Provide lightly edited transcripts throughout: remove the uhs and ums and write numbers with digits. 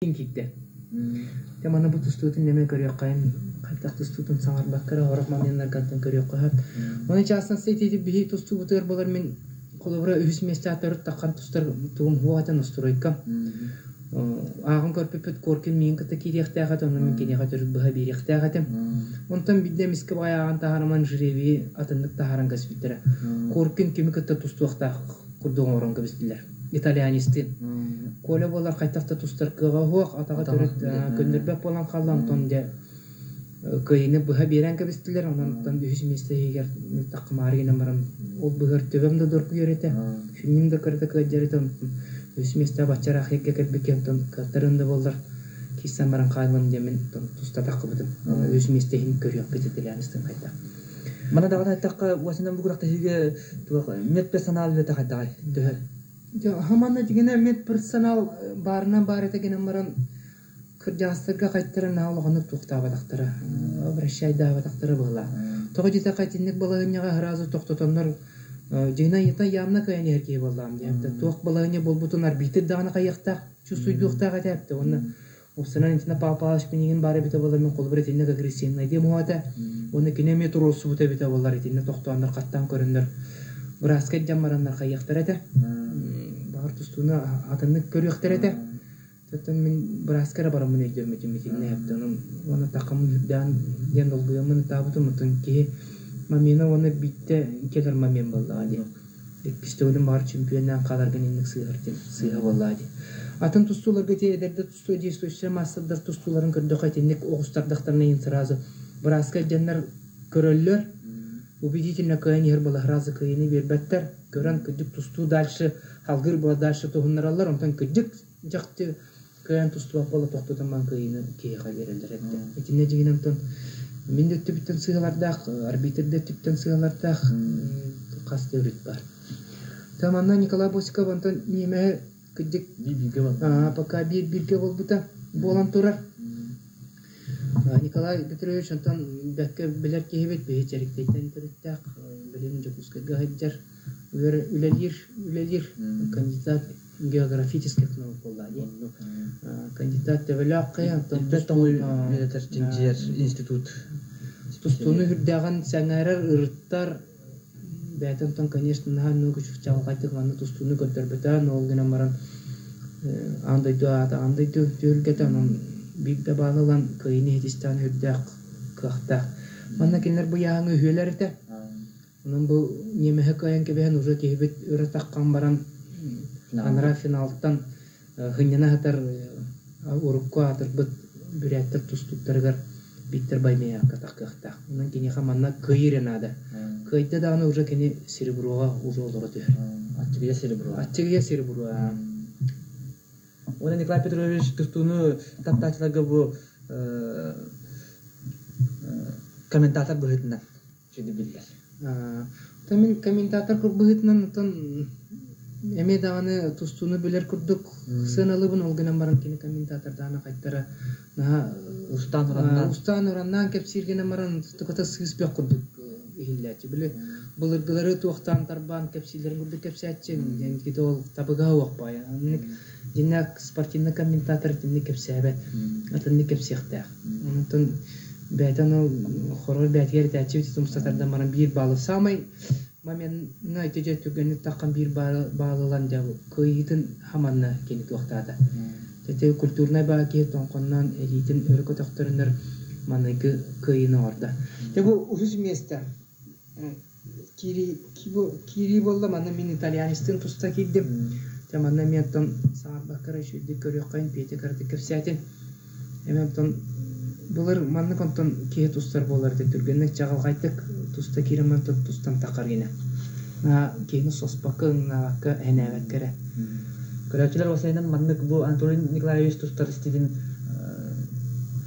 Киирдэ. Дьэ маны бу тустуутун нэмэ көрүөххэйин, хайдах тустуутун саҥарбакка эрэ сорох моментаргаттан көрүөххэ сөп. Оны частности ити биһи тустуубутугар буолар мин холобура үһүс миэстэҕэ төрүт таххан тустар тугум суох этэ настройка. Ааҕан көрбүппүт Коркин миигин кытта киириэхтээх этэ, онно мин киниэхэ төрүт быһа биэриэхтээх этим. Онтон биирдэ эмискэ баҕайы ааҕан таһаарыман жребийи атыннык таһааран кэспиттэрэ. Коркин кими кытта тустуохтаах курдук оҥорон кэбистилэр. Итальянистыын. Коля буолар хайдах да тустар кыаҕа суох, атаҕа төрүт көннөрбөт буолан хаалла, онтон дьэ кыайыыны быһа биэрэн кэбистилэр, онон үһүс миэстэ иһигэр таххымаары гынан баран ол быһыар төбөм да доргуйар этэ, сүнньүм да кырата кыадьар этэ, онтон үһүс миэстэ бачча ыраах иһиргэ кэлбиккэ онтон кыаттарым да буоллар киирсэн баран хааллым диэммин туста таххыбытым. Үһүс миэстэ иһин көрүөхпүт итальянистыын хайдах. Мана даҕаны эттэххэ, уосанан бу күрэхтэһиигэ туох медперсонал үлэтэ хайдаҕай? Төһө? Дьэ, манна дьиҥинэ медперсонал баарынан баар этэ гынан баран кырдьаҕастарга хайтара наһаа улаханнык туохтаабатахтара, обращайдаабатахтара быһыылаах. Тоҕо диэтэххэ итинник балаһыанньаҕа сразу тохтотоннор дьиҥинэ явно кыайан иһэр киһи буоллаҕым диэн. Туох балаһыанньа буолбутун арбитр даҕаны хайыахтаах, чувствуйдуохтаах этэ эптэ уонна Уопсайынан итиннэ Павел Павлович Пинигин баар эбитэ буоллар мин холобур итинник агрессивнайдыам уһуо этэ. Уонна кини эмиэ туруорсубута эбитэ буоллар итиннэ тохтооннор хаттаан көрөннөр бырааска илдьэн бараннар хайыахтара этэ. Баҕар тустууну атыннык көрүөхтэрэ этэ. Оттон мин бырааска эрэ бараммын өйдөммүтүм итиннэ эптэ. Онон уонна таххаммын үрдээн диэн долгуйаммын ытаабытым. Оттон киһи момена уонна биирдэ кэлэр момент буоллаҕа дии. Иккис төгүлүн баҕар чемпионнаан хааларгын инник сыыһар диэн сыыһа буоллаҕа дии. Атын тустууларга ити эдэрдэр тустуу действующай маастардар тустууларын көрдөххө итинник оҕустардахтарына иһин сразу бырааска илдьэннэр көрөллөр. Убедительно кыайан иһэр буола сразу кыайыыны биэрбэттэр. Көрөн кырдьык тустуу дальше халгыыр буола дальше туһуннараллар. Онтон кырдьык дьахты кыайан тустубат буола тохтотон баран кыайыыны киһиэхэ биэрэллэр эбитэ. Итиннэ дьиҥинэн онтон мин да өттүбүттэн сыыһалардаах, арбитр да өттүттэн сыыһалардаах хас да өрүт баар. Та манна Николай Босиков онтон ньиэмэһи кырдьык пока биир бииргэ буолбута буолан турар. Николай Петрович онтон бэккэ билэр киһибит, биһи Чэриктэйтэн төрүттээх, билин Дьокуускайга сылдьар, үлэлиир, үлэлиир кандидат географических наук буолла дии. Кандидат төбөлөөх хайа онтон Ирбэт тоҥуй үөрэтэр чинчийэр институт. Тустууну үрдээҕин сэҥээрэр, ырыттар. Бэйэтэ онтон, конечно, наһаа много чаҕылхайдык манна тустууну көрдөрбөтө, ол гынан баран аан дойду аата аан дойду түһүлгэтэ, онон биир да баалы ылан кыайыыны иһитистээн үрдээх кыахтаах. Манна кинилэр бу ыйааһыҥҥа үһүөлэр этэ. Онон бу ньиэмэһи кыайан кэбиһэн уже киһибит өрө таххан баран анараа финалтан сынньана сытар урукку аатырбыт бүрээттэр тустууктарыгар Виктор Баймеевка таххыахтаах. Онон киниэхэ манна кыайыы эрэ наада. Кыайда даҕаны уже кини сереброҕа уже олоро түһэр. Аччыгыйа серебро. Аччыгыйа серебро. Уонна Николай Петрович тустууну таптааччыларга бу комментатор быһыытынан Чиди биллэр. Оттон мин комментатор быһыытынан оттон эмиэ даҕаны тустууну билэр курдук сыаналыыбын, ол гынан баран кини комментатордаана хайтара наһаа устаан ураннаан устаан ураннаан кэпсиир гынан баран туката сыыс бөх курдук иһиллээччи. Били былыргылары туохтаан тарбаан кэпсииллэрин курдук кэпсээччи, диэн кити ол табыгаһа уох баайа. Дьиннээх спортивный комментатор итинник кэпсээбэт, атыннык кэпсиэхтээх. Онтон бэйэтэ ону хорор бэйэтигэр этээччи тумса тардан баран биир баалы саамай моментна ити дьэ түргэнник таххан биир баалы ылан дьэ кыайыытын хаманна кини туохтаата. Ити культурнай баа киһи тоҥхонноон илиитин өрө көтөхтөрүнэр маныгы кыайыыны оҥордо. Дьэ бу үһүс миэстэ Киирии буолла, манна мин итальянецтыын туста киирдим. Дьэ манна эмиэ оттон саҥарбакка эрэ үчүгэйдик көрүөххэйин, Петя кыратык кэпсээтин. Эмиэ оттон былыр маннык онтон киһи тустар буолар этэ, түргэнник чаҕылхайдык туста киирэн баран тустан таххар гинэ. Киһини соспокко, ыҥнаабакка, эһэнээбэккэ эрэ. Көрөөччүлэр уопсайынан маннык бу Анатолий Николаевич тустар стилин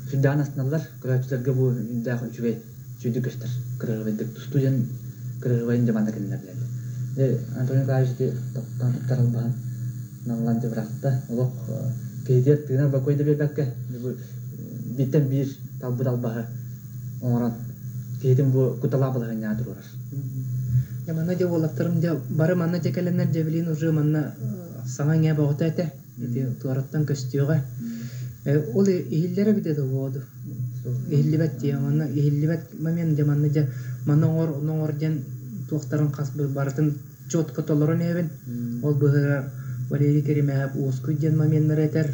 сүрдээҕин астыналлар. Көрөөччүлэргэ бу үрдээх үчүгэй Сүдү көстөр кырыһыбайдык тустуу диэн кырыһыбайын дьэ манна кинилэр билэллэр. Дьэ Анатолий Николаевич ити таптаан туттар албаһын наллан дьэ бырахта. Олох киһитигэр тыынар бокуой да биэрбэккэ бу бииртэн биир талбыт албаһы оҥорон киһитин бу кутталаах балаһыанньаҕа туруорар. Дьэ манна дьэ уолаттарым дьэ бары манна дьэ кэлэннэр дьэ билигин уже манна саҥа иҥэ бөҕөтө этэ. Ити туораттан көстүөҕэ. Ол иһиллэрэ эбитэ да буолуо. Иһиллибэт дии. Манна иһиллибэт момент дьэ манна дьэ манна оҥор, ону оҥор диэн туохтарын хас барытын четко толорон иһэбин. Ол быһыыга Валерий Керимээһэп уоскуй диэн моменнары этэр.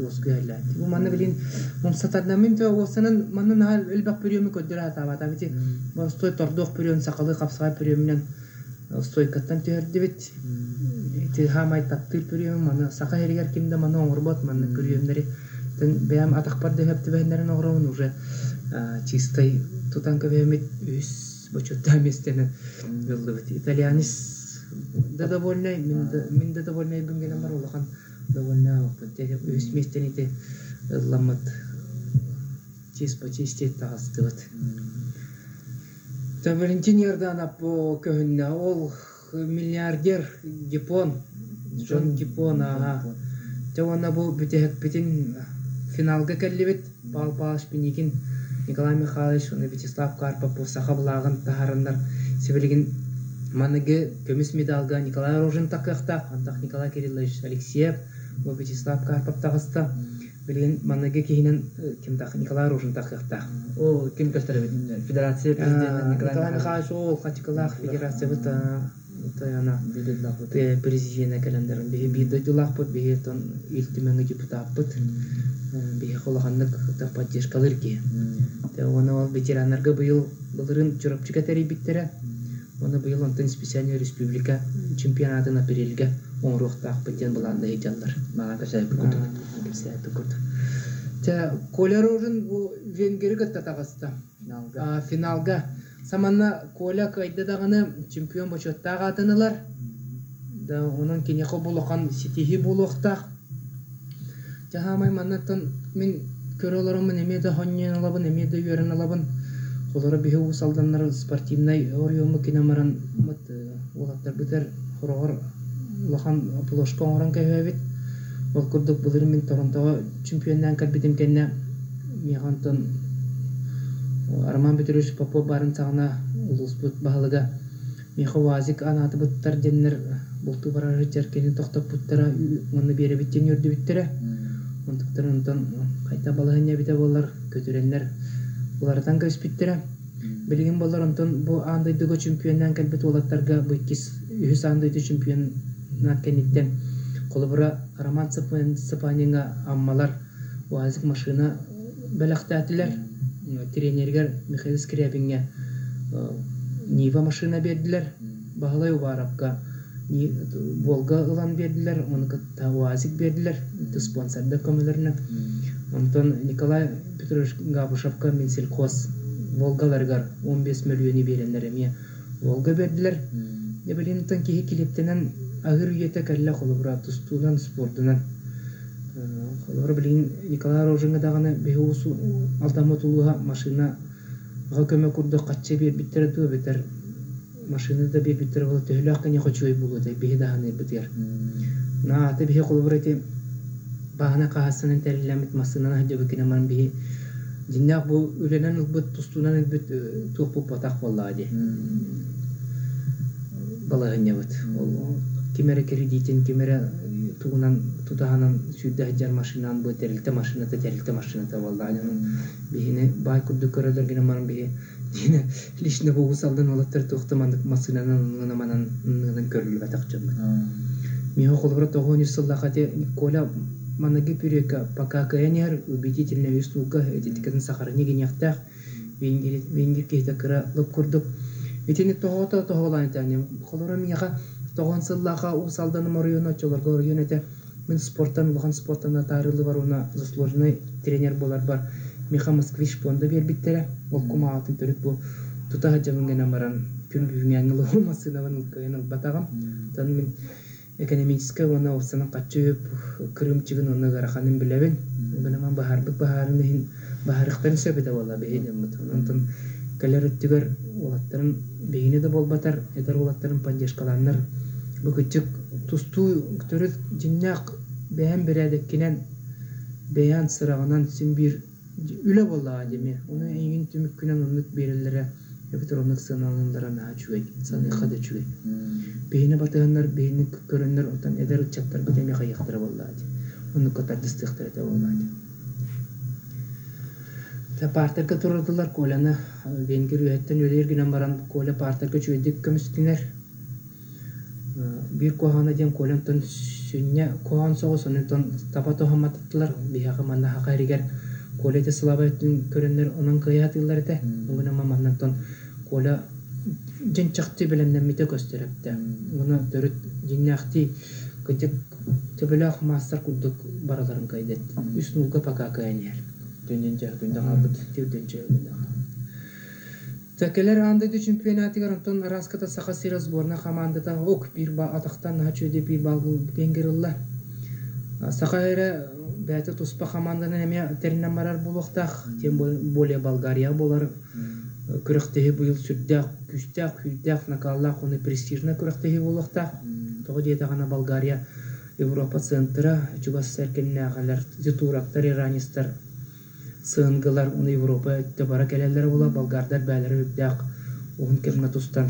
Уоскуй иһэллээт. Бу манна билин умсатарнаммын то уоссанан манна наһаа элбэх бүрүөмү көрдөрө сатаабата. Бити боростуой тордуох бүрүөм сахалыы хапсаҕай бүрүөмүнэн стойкаттан түһэрдибит. Ити хаамай таптыыр бүрүөмүм маны саха иһигэр ким да маны оҥорбот маннык бүрүөмнэри бэйэм атахпар да сөп түбэһиннэрэн оҥоробун уже чистай тутан көбөммүт үһүс бочуоттаах миэстэни ыллыбыт. Итальянец да довольнай, мин да довольнайбын гынан бар улахан довольнай олохпун. Үһүс миэстэни ити ылламмыт чист по чисти таҕыстыбыт. Валентин Иорданов бу көһүннэ. Ол миллиардер Гипон, Джон Гипон аҕа. Дьэ уонна бу бүтэһикпитин финалга кэллибит. Павел Павлович Пинигин, Николай Михайлович уонна Вячеслав Карпов бу саха былааҕын таһаараннар сибилигин маныгы көмүс медалга Николай Рожин такыахтаах, антах Николай Кириллович Алексеев, бу Вячеслав Карпов таҕыста. Билигин маныгы киһинэн ким так Николай Рожин такыахтаах. Ол ким көстөр эбит? Федерация президенэ Николай Михайлович ол хачыкылаах федерациябыт тойоно президенэ кэлэннэр биһи биир дойдулаахпыт, биһи тон Ил Түмэҥҥэ депутаппыт, биһи улаханнык поддержкалыыр киһи. Уонна ол ветераннарга быйыл былырыын Чурапчыга тэрийбиттэрэ. Уонна быйыл онтон специальный республика чемпионатын апрельгэ оҥоруохтаахпыт диэн былааннаһы дьаллар. Маҕан кэпсээбит курдук. Кэпсээбит курдук. Чэ, Коля Рожин бу Венгеры кытта таҕыста. Финалга. Финалга. Саманна Коля кыайда даҕаны чемпион бочуоттаах аатын ылар. Да, онон киниэхэ бу улахан ситиһии буолуохтаах. Дьэ, хаамай маннаттан мин көрө олороммун эмиэ да хонньуйан ылабын, эмиэ да үөрэн ылабын. Холоро биһи Уус Алданнар спортивнай оройуоммут кинэ баран уолаттарбытыгар хороҕор улахан плошка оҥорон кэбиһэбит. Ол курдук былырыын мин Торонтоҕо чемпионнаан кэлбитим кэннэ миэхэ онтон Роман Петрович Попов баарын саҕана улууспут баһылыга Миэхэ УАЗик анаатыбыттар диэннэр бултуу барар сылдьар кини тохтоппуттара уонна биэрэбит диэн үөрдүбүттэрэ. Онтуктарын онтон хайдах балаһыанньа эбитэ буоллар көтүрэннэр уларытан кэбиспиттэрэ. Билигин буоллар онтон бу аан дойдуга чемпионнаан кэлбит уолаттарга бу иккис, үһүс аан дойду чемпионат кэнниттэн холобура Роман Цыпаниҥҥа Аммалар УАЗик машина бэлэхтээтилэр. Тренеригэр Михаил Скрябиҥҥэ Нива машина биэрдилэр. Баһылай Уваровка Волга ылан биэрдилэр, ону кытта УАЗик биэрдилэр, спонсордар көмөлөрүнэн. Онтон Николай Петрович Габышевка Минсельхоз Волгаларыгар 15 мөлүйүөнү биэрэннэр эмиэ Волга биэрдилэр. Дьэ билигин киһи килиэптэнэн аһыыр үйэтэ кэллэ холобура тустуунан, спордунан. Холобура билигин Николай Рожиҥҥа даҕаны биһи Алтаммыт улууһа машина аҕа көмө курдук хаччы биэрбиттэрэ дуу эбэтэр машина да биэрбиттэрэ буолуо төһөлөөх киниэхэ үчүгэй буолуо этэй биһи даһаныырбытыгар. Наата биһи холобура ити бааһына хаһаастанан тэриллэммит массыынаны сылдьабыт гынан баран биһи дьиннээх бу үлэнэн ылбыт тустуунан ылбыт туох буолбатах буоллаҕа дии балаһыанньабыт. Ол ким эрэ кредитин, ким эрэ тугунан тутаһынан сүүрдэ сылдьар машинан бу тэрилтэ машината, тэрилтэ машината буоллаҕа. Онон биһини баай курдук көрөллөр гынан баран биһи дьиэнэ лично бу Уус Алдан уолаттар туох да маннык массыынанан манан ыннынан көрүллүбэтэх дьоммут. Миэхэ холобура 93 сыллаах ити Коля маныгы пүрүөккэ пока кыайан иһэр убедительная услуга этитикатын сахарыны гиниэхтээх Венгер киһитэ кыра лып курдук. Итини тоҕото тоһоҕолоон этээни. Холоро миэхэ тоҕон сыллааха Уус Алданым оройуона оччолорго оройуон этэ. Мин спортан улахан спортан атаарыллыбар уонна заслуженный тренер буоларбар миэхэ Москвич пуонда биэрбиттэрэ. Ол кумааҕытын төрүт бу тута сылдьабын гынан баран күн бүгүҥҥээҥҥи олоҕум массыынабын кыайан ылбатаҕым. Оттон мин экономическай уонна уопсанан хаччы үп кырыымчыгын уонна ыараханын билэбин. Гынан баһаарбыт баһаарын иһин баһаарыахтарын сөп этэ буолла биһи дьоммут. Онтон кэлэр өттүгэр уолаттарым биһигини да буолбатар, эдэр уолаттарым поддержкалааннар бу кырдьык тустуу төрүт дьиҥнээх бэйэм бэрээдэккинэн, бэйээн сыраҕынан син биир үлэ буоллаҕа дии эмиэ. Ону эйигин түмүккүнэн оннук биэрэллэрэ эбэтэр оннук сыаналыыллара наһаа үчүгэй, саныахха да үчүгэй. Биһини батыһаннар, биһини көрөннөр, оттон эдэр ыччаттарбыт эмиэ хайыахтара буоллаҕа дии. Оннукка тардыстыахтара этэ буоллаҕа дии. Партерга турардылар Коляны Венгер үөһэттэн үлэлиир гынан баран Коля партерга үчүгэйдик көмүскэнэр. Биир куһаҕана диэн Колянтан сүнньэ куһаҕан соҕус, онтон таба туһамматылар. Биһиэхэ манна саха иһигэр Коля ити слабай өттүн көрөннөр онон кыайа сатыыллар этэ. Ол гынан маннантан Коля дьин чахчы бэлэмнэммитэ көстөр эбитэ. Уонна төрүт дьиҥнээхтии кырдьык төбөлөөх маастар курдук барыларын кыайда. Үс нуулга пока кыайан иһэр. Түндүнчэ күндэ хаалбыт. Түндүнчэ күндэ хаалбыт. Кэлэр аан дойду чемпионатыгар онтон араската Саха сирэ сборная хамаандата ок биир ба атахтан наһаа үчүгэй биир баал венгер ылла. Саха эрэ бэйэтэ туспа хамаанданан эмиэ тэринэн барар буолуохтаах, тем более Болгария буолар күрэхтэһии быйыл сүрдээх күүстээх, күүрдээх, накаллаах уонна престижнай күрэхтэһии буолуохтаах. Тоҕо диэтэҕинэ Болгария Европа центра, чугас эркиннээҕилэр, турактар, иранецтар сыһынгылар уонна Европа өттө бара кэлэллэрэ буолар, болгардар бээлэрэ үрдээх уһун кэмҥэ тустан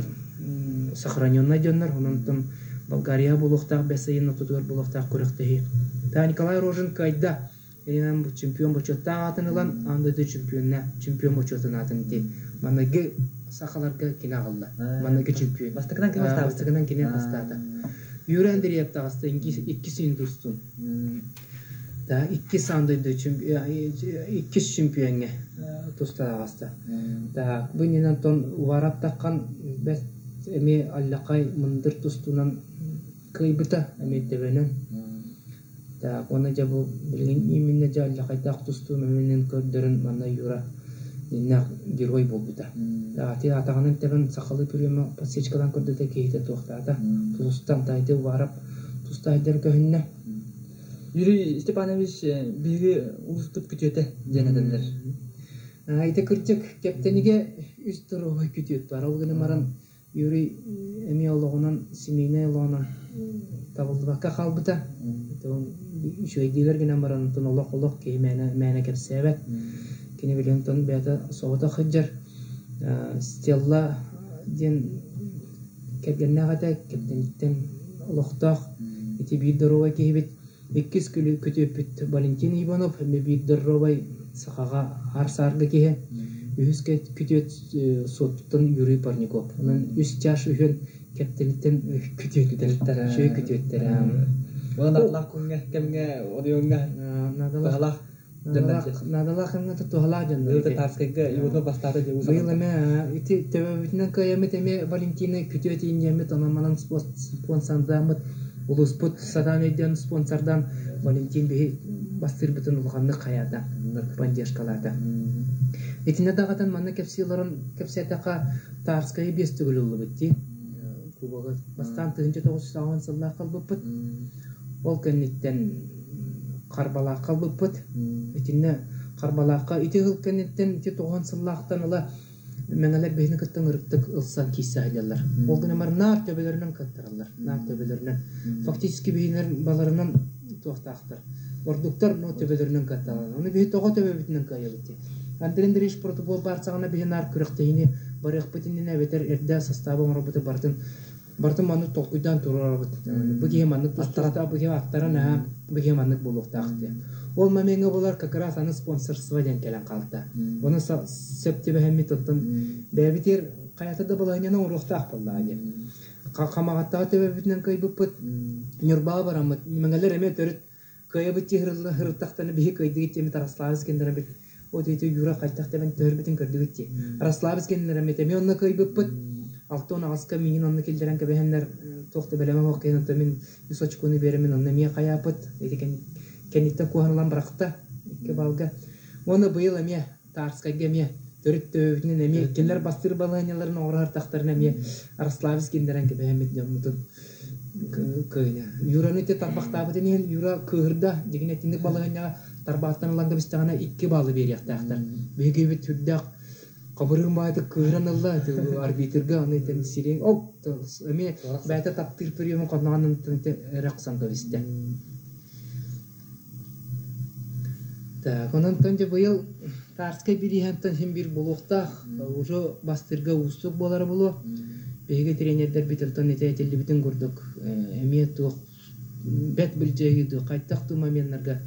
сохраненнай дьоннор, онон Болгария буолуохтаах бэс ыйын ортотугар буолуохтаах күрэхтэһии. Та Николай Рожин кыайда. Инэн чемпион бочуоттаах аатын ылан, аан дойду чемпионна, чемпион бочуотун аатын ити маныгы сахаларга кини аҕалла. Маныгы чемпион. Бастакынан кини бастаабыта. Бастакынан кини бастаата. Юрий Андреев таҕыста иккис индустун. Да, иккис аан дойду иккис чемпиоҥҥа туста таҕыста. Так, бу иннинэн тон Увараттаххан бэс эмиэ аллакай мындыр тустунан кыайбыта эмиэ төбөнөн. Так, уонна дьэ бу билигин именно дьэ аллакайдаах тустуу мөмүнэн көрдөрөн манна Юра иннээх герой буолбута. Ати атаҕынан тэбэн сахалыы приема подсечкалаан көрдөтө киһитэ туохтаата. Тустан тайты Уваров тустаайдар көһүннэ. Юрий Степанович биһиги улууспут күтүөтэ диэн этэллэр. Ити кырдьык Кэптэнигэ үс доруобай күтүөт бар. Ол гынан баран Юрий эмиэ олоҕунан, семейнай олоҕунан табыллыбакка хаалбыта. Үчүгэйдиилэр гынан баран онтон олох-олох киһи мээнэ, мээнэ кэпсээбэт. Кини билигин онтон бэйэтэ соҕотох сылдьар. Стелла диэн кэргэннээх этэ, Кэптэниттэн олохтоох ити биир доруобай киһибит. Иккис күтүөппүт Валентин Иванов эмиэ биир доруобай сахаҕа аар-саарга киһи. Үһүс күтүөт Суоттуттан Юрий Парников. Онон үс чаш үһүөн Кэптэниттэн күтүөттэр, үчүгэй күтүөттэр. Онон наадалаах күҥҥэ, кэмҥэ, оройуоҥҥа наадалаах Наадалаах кэмҥэ туһалаах дьоннор. Быйыл Татарскайга Иванов бастаата диэн Быйыл эмэ ити төбөбүтүнэн кыайаммыт эмиэ Валентина күтүө тиийинньэммит онон манан спонсордааммыт улууспут сатаан өйдөөн спонсордаан Валентин биһи бастыырбытын улаханнык хайаата, поддержкалаата. Итиннэ даҕатан манна кэпсии олорон кэпсээтэххэ Тарскайы биэс төгүл ыллыбыт дии. Кубогы бастаан 1980 сыллаах ылбыппыт. Ол кэнниттэн Харбалаахха ылбыппыт. Итиннэ Харбалаахха ити сыл кэнниттэн ити тоҕуһун сыллаахтан ыла мэҥэлэр биһини кытта ырыктык ылсан киирсэ сылдьаллар. Ол гынан баран наар төбөлөрүнэн кыаттараллар. Наар төбөлөрүнэн. Фактически биһинэр баларынан туохтаахтар. Ордуктар но төбөлөрүнэн кыатталар. Ону биһи тоҕо төбөбүтүнэн кыайабыт диye. Андрей Андреевич протокол баар саҕана биһи наар күрэхтэһиини барыахпыт иннинэ эбэтэр эрдэ састааба оҥорбуту барытын барытын маннык толкуйдаан туруорабыт. Бу киһи маннык тустаахтаах, бу киһи аттаран аһа, бу киһи маннык буолуохтаах диэн. Ол момеҥҥа буолар как раз аны спонсорство диэн кэлэн хаалта. Оны сөп түбэһэммит оттон бэйэбитигэр хайата да балаһыанньаны оҥоруохтаах буоллаҕа диэн. Хамаҕаттаҕа төбөбүтүнэн кыайбыппыт, Ньурбаҕа бараммыт, мэҥэлэр эмиэ төрүт кыайабыт дии ырыттахтарына биһи кыайдыгыт диэммит Араслаабыс геннэрэммит вот ити Юра хайдах тэбэн төһөрбүтүн көрдүгүт дии. Араслаабыс геннэрэммит эмиэ онно кыайбыппыт. 68-ка миигин онно киллэрэн кэбиһэннэр туох да бэлэмэ суох киһин онто мин үс очкону биэрэммин онно эмиэ хайааппыт. Ити кэнниттэн куоһан ылан бырахта икки балга. Уонна быйыл эмиэ Тарскайга эмиэ төрүт төбөбүтүнэн эмиэ кинилэр бастыыр балаһыанньаларын оҥоро сыртахтарына эмиэ Араславис кинилэрэн кэбиһэммит дьоммутун кыайна. Юраны ити тарбахтаабытын иһин Юра кыыһырда, дьигин итинник балаһыанньаҕа тарбааттан ылан кэбистэҕинэ икки баалы биэриэхтээхтэр. Биһиги сүрдээх хабырыын баайдык кыыһыран ылла арбитрга аны итин сириҥ оп эмиэ бэйэтэ таптыыр приемун хонноҕунан эрэ охсон кэбистэ. Так, онон дьэ быйыл Тарскай бирииһэнтэн син биир буолуохтаах. Уже бастыырга уустук буолара буолуо. Биһиги тренердэрбит онтон ити этиллибитин курдук эмиэ туох бэт былдьаһыы дуу, хайдах дуу моменнарга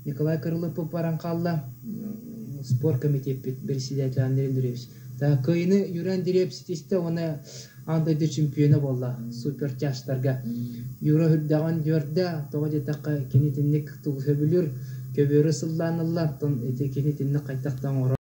Николай Крылов баран хаалла. спорт комитеппит председатель Андрей Андреевич. Кыайыны Юрий Андреев ситистэ уонна аан дойду чемпиона буолла супертяжтарга. Юра үрдэҕин үөрдэ, тоҕо диэтэххэ кини итинник тугу сөбүлүүр, көбүөрү сыллаан ылла, оттон ити кини итинник хайдах да оҥорор.